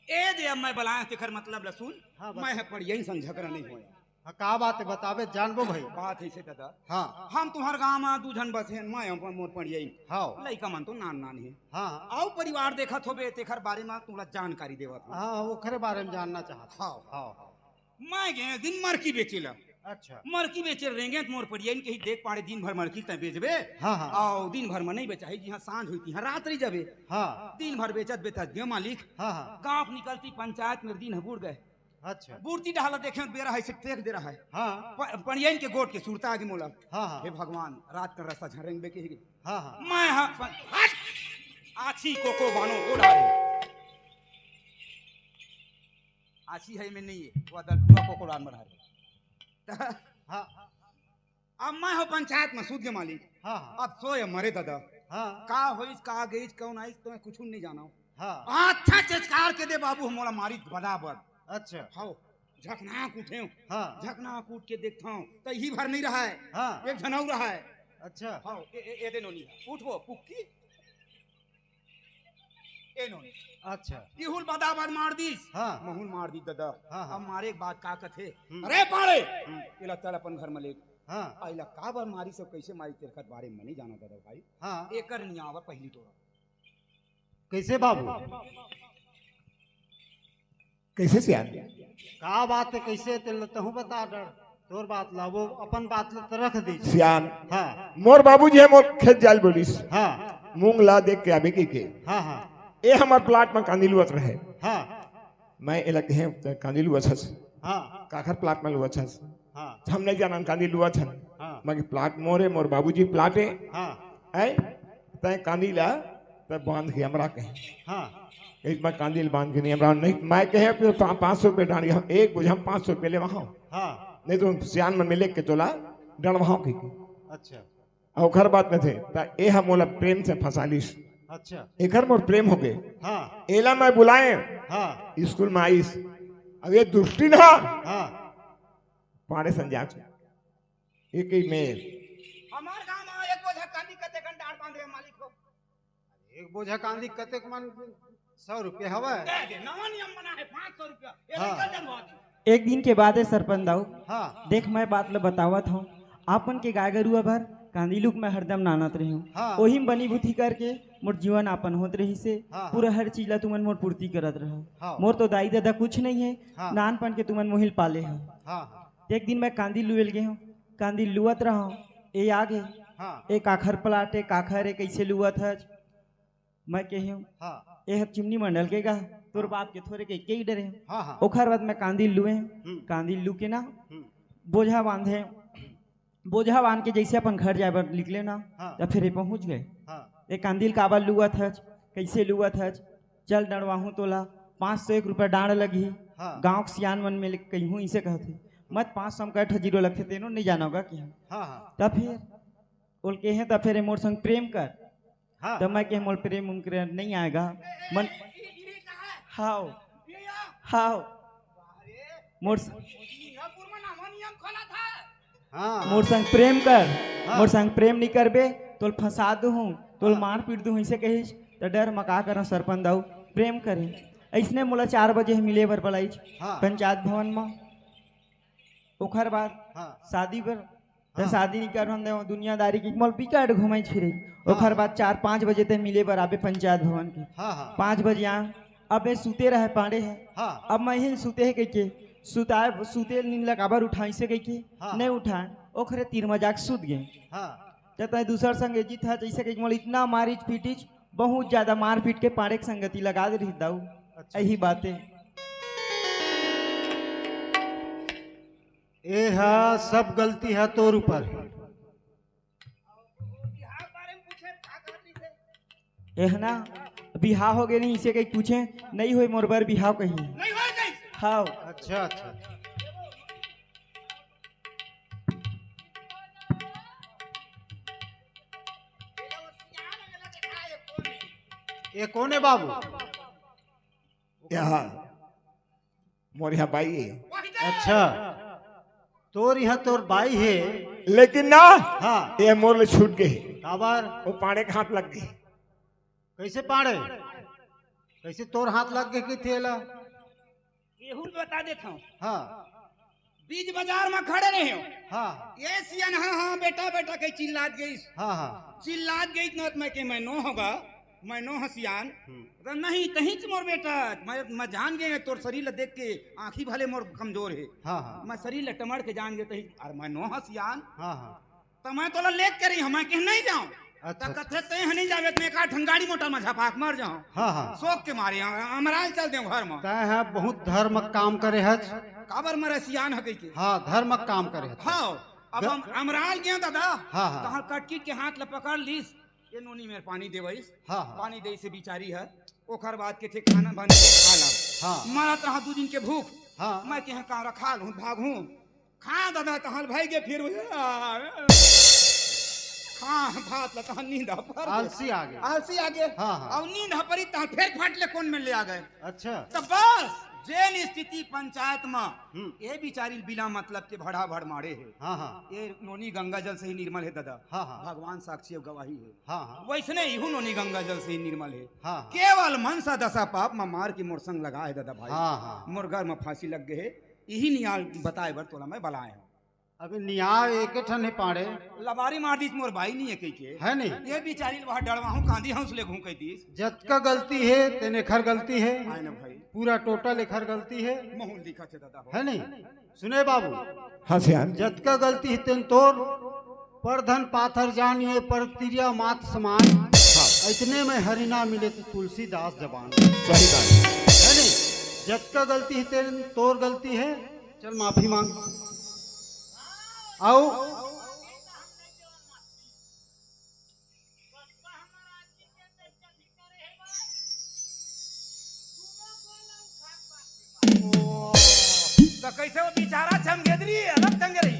ए दे, अब मैं बलाए तेखर मतलब ल सुन। हाँ, बता। मैं ह पड़ियई संग झगड़ा नहीं होया। हाँ, का बात है, बताबे, जानबो भाई। बात है से दादा। हाँ। हम तुम्हर गाँव में दू झन बसे हन, मैं अपन मोर पड़ियई। हाँ। लइका मन तो नान नान हे। हाँ। अउ परिवार देखत होबे, तेखर बारे में तुला जानकारी देवत हूँ। हाँ, ओखरे बारे में जानना चाहत। हाँ। हाँ, हाँ। मैं गे दिन मरकी बेचे ला। अच्छा। मरकी बेचे रेंगे त मोर पड़ियई कही देख पाड़े दिन भर मरकी तैं बेचबे। हाँ, हाँ। अउ दिन भर में नहीं बेचाही, जिहाँ सांझ होई तिहाँ रात रही जाबे। हाँ। दिन भर बेचत बेचत गे मालिक। हाँ, हाँ। गाँव निकलती पंचायत में दिन ह बुड़ गए। अच्छा। बुड़ती डहला देखे बेरा है, से टेक दे रहा है। हाँ। प-, पड़ियई के गोट के सुरता आगे मोला। हाँ, हाँ। हे भगवान, रात का रस्ता झरेंगे के ही। हाँ, हाँ। मैं हाँ, हट! आछी कोको बानो ओढ़ा रे। आछी है में नहीं है, वो दल पूरा कोको बान बढ़ा रे। हाँ। अब मैं हो पंचायत में सूत के मालिक। हाँ, हाँ। अब सोए मरे दादा। हाँ। का होइस, का गइस, कौन आइस, तो मैं कुछ नहीं जाना हूँ। हाँ। अच्छा चेचकार के दे बाबू, मोला मारी बदाबद। अच्छा। हाँ, झकनाक उठे हूँ। हाँ। झकनाक उठ के देखता हूँ, तो यही भर नहीं रहा है। हाँ। एक झन अउ रहा है। अच्छा। हाँ, ए, ए, ए दे नोनी, उठ वो, पुक्की। ए नोनी। अच्छा। इहुल बदाबद मार दीस। हाँ। महूल मार दीस दादा। हाँ, हाँ। अब मारे के बाद का कथे? हम्म। अरे पाड़े! हम्म। एला चल अपन घर में ले। हाँ। आ एला का बर मारिस अउ कैसे मारिस तेखर बारे में नहीं जाना दादा भाई। हाँ। एकर नियावर पहली टोरा। कैसे बाबू? कैसे सियान? का बात है, कैसे तेल तहूँ बता डर। तोर बात ला, वो अपन बात ला तो रख दे। सियान। हाँ। मोर बाबूजी है, मोर खेत जाल बोलिस। हाँ। मूंग ला देख के आबे कहिके। हाँ हाँ ए हमर प्लाट म कांदी लुवत रहे। हाँ मैं एला कहे, "त कांदी लुवत हस, हाँ काखर प्लाट म लुवत हस?" हाँ हम नहीं जानन कांदी लुवत हन। हाँ मैं कहे, "प्लाट मोरे, मोर बाबूजी प्लाट है, हाँ है, तय कांदी ला त बांध के हमरा कहे।" हाँ एक बार कांदी ला बांध के नहीं हमरा नहीं, मैं कहे, "फिर पा-, पाँच सौ रुपये डांड़ हम एक बोझा में पाँच सौ रुपये ले वहाँ, हाँ नहीं तो सियान मन में लेके तोला डंड़वाहूं कहिके।" अच्छा अउ ओखर बात नहीं थे, त ए ह मोला प्रेम से फंसा लिस। अच्छा एकर मोर प्रेम हो गए। हाँ एला मैं बुलाए, हाँ स्कूल में आइस। अब ये दुष्टी ना, हाँ पाड़े संजाक एक ही में। हमार गांव में एक बोझा कांदी कते कन डांड़ बांधे मालिक हो। एक बोझा कांदी कतेक मन? सौ रुपये हवय। कह दे, नवा नियम बना है, पाँच सौ रुपया। ये हाँ। लइका डंड़वा दे। एक दिन के बात है सरपंच दाऊ, हाँ देख मैं बात ल बतावत हूँ। आपन के गाय गरुआ भर कांदी लुक में हरदम नानत रहे हूँ। हाँ। ओही में बनी बुद्धि करके मोर जीवन आपन होत रही से। हाँ। पूरा हर चीज ला तुमन मोर पूर्ति करत रहो। हाँ। मोर तो दाई ददा कुछ नहीं है। हाँ। नानपन के तुमन मोहिल पाले हो। हाँ एक दिन मैं कांदी लुएल गे हूँ, कांदी लुअत रहा हूँ, ए आ गे। हाँ ए काखर प्लाट है, काखर है, कैसे लुअत है? मैं कहे हूँ, हाँ ए ह चिमनी मंडल के गा, तोर बाप के थोरे के के डरे हूँ। हाँ हाँ ओखर बाद मैं कांदी लुए हूँ, हम्म। कांदी लू के ना हम्म। बोझा बांधे, बोझा बांध के जैसे अपन घर जाए बर निकले ना, हाँ। त फिर ए पहुंच गए। हाँ ए कांदी ल काबर लुअत हच, कैसे लुअत हच? चल डंड़वाहूं तोला, पाँच सौ एक रुपया डांड़ लगही। हाँ। गांव के सियान मन में ले कहिहूं इसे कहथे, मत पाँच सौ में कठ जीरो लगथे तेनो नहीं जानोगा कि हम। हाँ हाँ त फिर ओल के हैं त फिर ए मोर संग प्रेम कर। हाँ त मैं के मोल प्रेम उम करे नहीं आएगा। मन हाव हाव मोर स- हाँ मोर संग प्रेम कर। हाँ। मोर संग प्रेम नहीं करबे, तोल फंसा दूहूं, तोल मार पीट दूहूं, इसे कहिस। त डर म का करं सरपंच दाऊ, प्रेम करे। ऐसने मोला चार बजे मिले बर बलाइच हाँ। पंचायत भवन म। ओखर बाद हाँ शादी बर, त हाँ। शादी नहीं करन दे, दुनियादारी की मोल बिकट घुमाई फिरे। हाँ। ओखर बाद चार पाँच बजे ते मिले बर आबे पंचायत भवन के। हाँ हाँ पाँच बजे आ, अबे सुते रहे पाड़े है। हाँ अब मैं ही सुते है कहिके, सुताए सुते नींद ला काबर उठाई से कहिके, हाँ। नहीं उठाए, ओखरे तीर मजाक सुत गए। हाँ त तय दूसर संग एजित है, जैसे कि मोला इतना मारिच पीटिच, बहुत ज्यादा मार पीट के पाड़े के संगति लगा दे रही दाऊ। अच्छा। यही बातें। ए हा सब गलती है तोर ऊपर। एह ना, बिहाव हो गए नहीं, इसे कहीं पूछे, नहीं होए मोर बर बिहाव कहीं। नहीं हो गई। हाव। अच्छा अच्छा। ये कौन है बाबू? यहाँ मोर यहाँ बाई है। अच्छा, तोर यहाँ तोर बाई है। लेकिन ना, हाँ। ये मोर ले छूट गए। काबर? वो पाड़े के हाथ लग गए। कैसे पाड़े? कैसे तोर हाथ लग गए कि थेला? एहू ल बता देत हूँ। हाँ बीच बाजार में खड़े रहे हो। हाँ ये सियान हाँ हाँ बेटा बेटा के चिल्लात गईस। हाँ हाँ चिल्लात गईस न त मैं के मैं नो होगा, मैं नो हसियान। हम्म। तो नहीं तही च मोर बेटा, मैं मैं जान गए तोर शरीर ल देख के। आँखी भले मोर कमजोर है। हाँ हाँ मैं शरीर ल टमड़ के जान गए तही। अरे मैं नो हसियान। हाँ हाँ तो मैं तोला लेत के रही हूँ, मैं कह नहीं जाऊँ। अच्छा। तो कथे ते ह नहीं जावे त मैं का ठंगाड़ी मोटर में झपाक मर जाऊँ। हाँ हाँ। शोक के मारे हम अमराल चल देऊँ घर में। तय है बहुत धर्म काम करे हच। काबर मरे सियान ह कहिके। हाँ, धर्म काम करे हच। हाँ। अब हम अमराल गए दादा। हाँ, हाँ। तहाँ कटकिट के हाथ ल पकड़ लीस। ये नोनी मेर पानी देवइस। हाँ हाँ। पानी दे से बिचारी है। ओखर बाद के थे खाना बन के खा ला। हाँ। मरत रहा दू दिन के भूख। हाँ। मैं कहे का रखा लूँ भागू। खा दादा तहल भाई के फिर। खा भात ल तहल नींद पर। आलसी आ गए। आलसी आ गए। हाँ, हाँ। अब नींद ह परी तहल फिर फाट ले कौन में ले आ गए। अच्छा। तो बस जेन स्थिति पंचायत में हम्म। ये बिचारी बिना मतलब के भड़ा भड़ मारे है। हाँ हाँ। ये नोनी गंगा जल से ही निर्मल है दादा। हाँ, हाँ। भगवान साक्षी और गवाही है। हाँ हाँ। वैसने इहू नोनी गंगा जल से ही निर्मल है। हाँ हाँ। केवल मनसा दशा पाप में मार के मोर संग लगा है दादा भाई। हाँ हाँ। मोर घर में फांसी लग गए है। यही नियाल बताए बर तोला मैं बलाए हूँ। अभी नियाव एक ठन है पाड़े। लबारी मार दीस मोर बाई नहीं है कही के। है नहीं? ये बिचारी वहाँ डरवा हूँ कांदी हूँ उसले घूम कह दीस। जतका गलती है तेने खर गलती है। आए ना भाई। पूरा टोटल एखर गलती है। महूल दिखा थे दादा हो। है नहीं? सुने बाबू, हाँ सियान। जतका गलती है तेन तोर, पर धन पाथर जान ये पर तिरिया मात समान। इतने में हरि नाम मिले तो तुलसीदास जबान। सही बात। है नहीं? जतका गलती हे तेरे, तोर गलती हे, चल माफी मांग। आओ। तो कैसे वो बेचारा चंगेदरी अलग चंगेरी?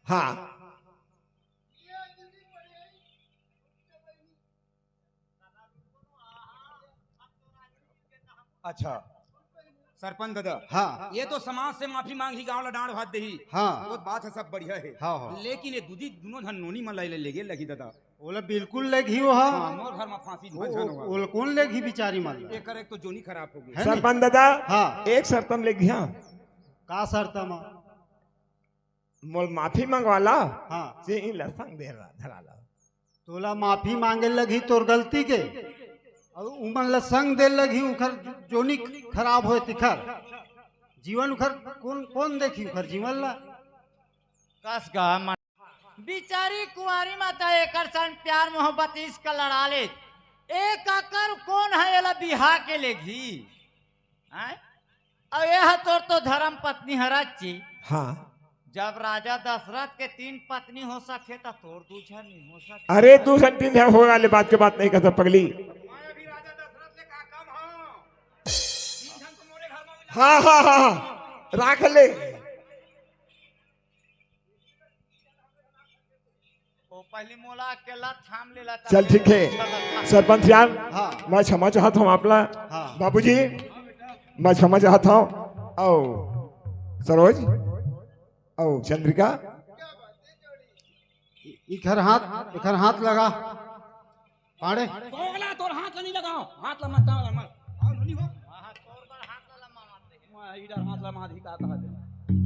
हाँ। अच्छा, सरपंच दादा। हाँ। ये तो समाज से माफी मांग ही गांव ला डांड़ भात देही। हाँ। वो बात हे, सब बढ़िया हे। हाँ, हाँ। लेकिन ये दूधी दोनों झन नोनी मन ला ले, ले गे लगी दादा। ओला बिल्कुल लेगही ओहा। हाँ, मोर घर में फांसी ओ-, झन ओ-, होगा। ओला कौन लेगही बिचारी मन ला? एकर एक तो जोनी खराब हो गई। है सरपंच नहीं? दादा, हाँ। एक शर्त म लेगही, हाँ। का शर्त म? मोल माफी मंगवाला, हाँ। से इन ला संग दे ला, धरा ला। तोला माफी मांगे लगही तोर गलती के, अउ उमन ला संग दे लगही, उखर जोनी खराब होए तिखर। जीवन उखर कौन, कौन देखही उखर जीवन ला? कस गा मन। बिचारी कुंवारी माता एकर संग प्यार मोहब्बत इश्क लड़ा ले। ए काकर कौन हे एला बिहा के लेगही? हैं? अउ ए ह तोर तो धर्म पत्नी हरच ची। हाँ। जब राजा दशरथ के तीन पत्नी हो सके, त तोर दू झन नहीं हो सके। अरे, दू झन तीन झन होए वाले बात के बात नहीं कहता पगली। मैं अभी राजा दशरथ ले का कम हूँ? तीन झन तो मोरे घर में मिला। हाँ, हाँ, हाँ, हाँ। राख ले। ओ, पहली मोला अकेला थाम लेला, चल, ठीक हे। सरपंच यार, हाँ। मैं क्षमा चाहत हूँ आप ला। हाँ। बाबूजी, मैं क्षमा चाहत हूँ। आओ, सरोज, आओ, चंद्रिका। इखर हाथ, इखर हाथ लगा। पाड़े। तोला तोर हाथ ला नहीं लगाओ, हाथ ला मत लगाओ, मत। आओ, नोनी हो। मैं इधर हाथ ला मार दे।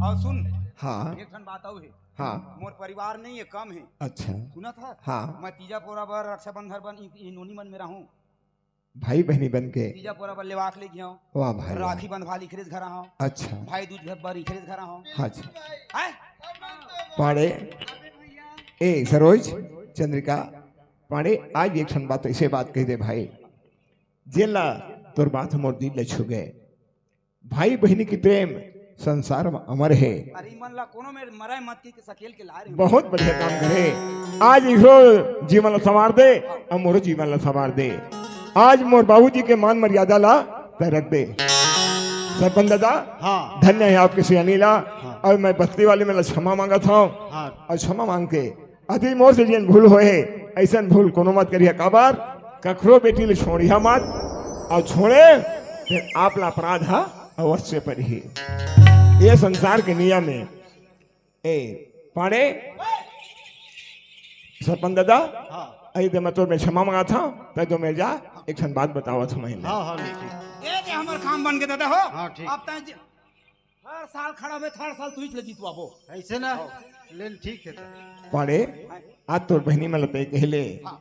और सुन। हाँ। एक ठन बात अउ हे। हाँ। मोर परिवार नहीं हे, कम हे। अच्छा। सुनत हस? हाँ। मैं तीजा पोरा बर, रक्षाबंधन बर इ, इ नोनी मन में रहूं। भाई बहनी बन के। तीजा पोरा बर लेवाक ले गया हूँ। वाह भाई, वाह। राखी बंधवा ली इखरेज घर आऊँ। अच्छा। भाई दूज घर बर इखरेज घर आऊँ। हाँ जी। हैं? पाड़े। ए, सरोज, चंद्रिका, पाड़े, आज एक ठन बात, ऐसे बात कह दे भाई, जेला तोर बात मोर दिल ले छू गए। भाई बहिनी के प्रेम संसार में अमर हे। अरे, ई मन ला कोनो में मराए मत की, के सकेल के ला रे। बहुत बढ़िया काम करे। आज इहो जीवन ला संवार दे, अउ मोरो जीवन ला संवार दे। आज मोर बाबूजी के मान मर्यादा ला तैं रख दे। सरपंच दादा, हाँ। धन्य हे आपके सियानी ला, हाँ। अउ मैं बस्ती वाले मन ला क्षमा मांगत हूँ, हाँ। अउ क्षमा मांग के अति मोर से जेन भूल होए हे, अइसन भूल कोनो मत करिहा। काबर? कखरो बेटी ले छोड़िहा मत, अउ छोड़े, फिर आप ला अपराध हा अवश्य परिही। ये संसार के नियम हे। ए, पाड़े, सरपंच दादा, हाँ। अई दे मैं तोर में क्षमा मांगत हूँ, तैं तो मैं जा, एक ठन बात बतावत हूँ मैं। हाँ, हाँ, नहीं, ठीक। ए दे हमर काम बन के दादा हो। हाँ, ठीक। अब तैं ज-, हर साल खड़ा होबे, हर साल तुही ले जितवाबो। ऐसे ना? हाँ। लेन ठीक हे तो। पाड़े, आज तोर बहिनी मन ल तैं कहले। हाँ।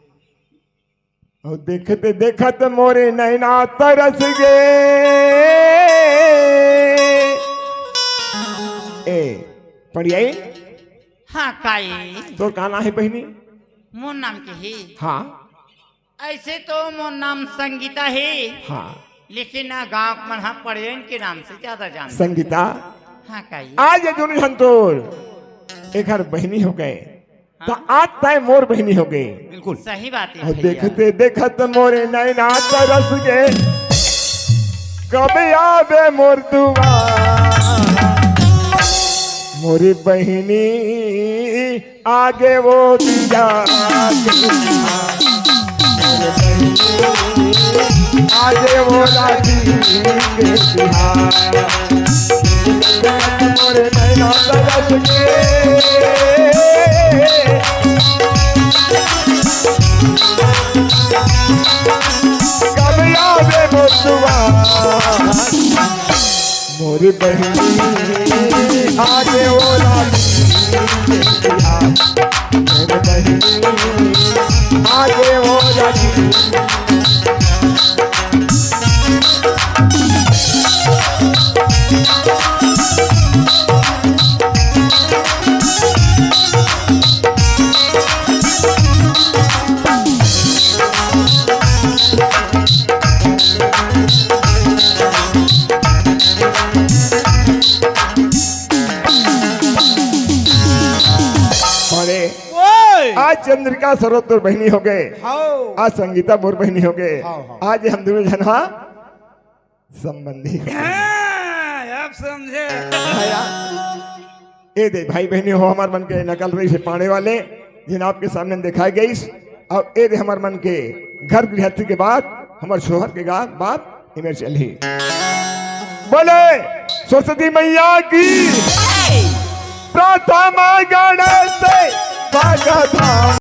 अउ देखत देखत मोरे नैना तरस गे। ए, पड़ियाई? हाँ, काई? तोर का नाम हे बहिनी? मोर नाम के हे? हाँ। ऐसे तो मोर नाम संगीता हे, हाँ। लेकिन ना गांव के मन ह पड़ेन के नाम से ज्यादा जानथे। संगीता, हाँ, काई? आज ये दोनों झन तोर एकर बहिनी हो गए, हाँ। त आज तैं मोर बहिनी हो गए। बिल्कुल। सही बात हे अउ भैया। देखते देखत मोरे नैना तरस गे, कब आबे मोर दुआर, मोरी बहिनी आगे वो दिया, आगे वो राजी के बिहार। मोरे नैना तरस के, कब आवे मोर दुआर। मोर बहिनी आगे वो राजी, मोर बहिनी आगे वो राजी। चंद्रिका सरोज तोर बहिनी होगे। हव। आज संगीता मोर बहिनी होगे। हव, हव। आज हम दूनों झन हा संबंधी। हाँ, अब समझे। ए दे भाई बहिनी हो, हमर मन के नकल रहिस हे पाड़े वाले, जेन आपके सामने देखाए गइस। अउ ए दे हमर मन के घर गृहस्थी के बात, हमर सोहर के गा-, बात, एमेर चलही। बोले सरस्वती मैया की। प्रथम गणेश स्वागतम।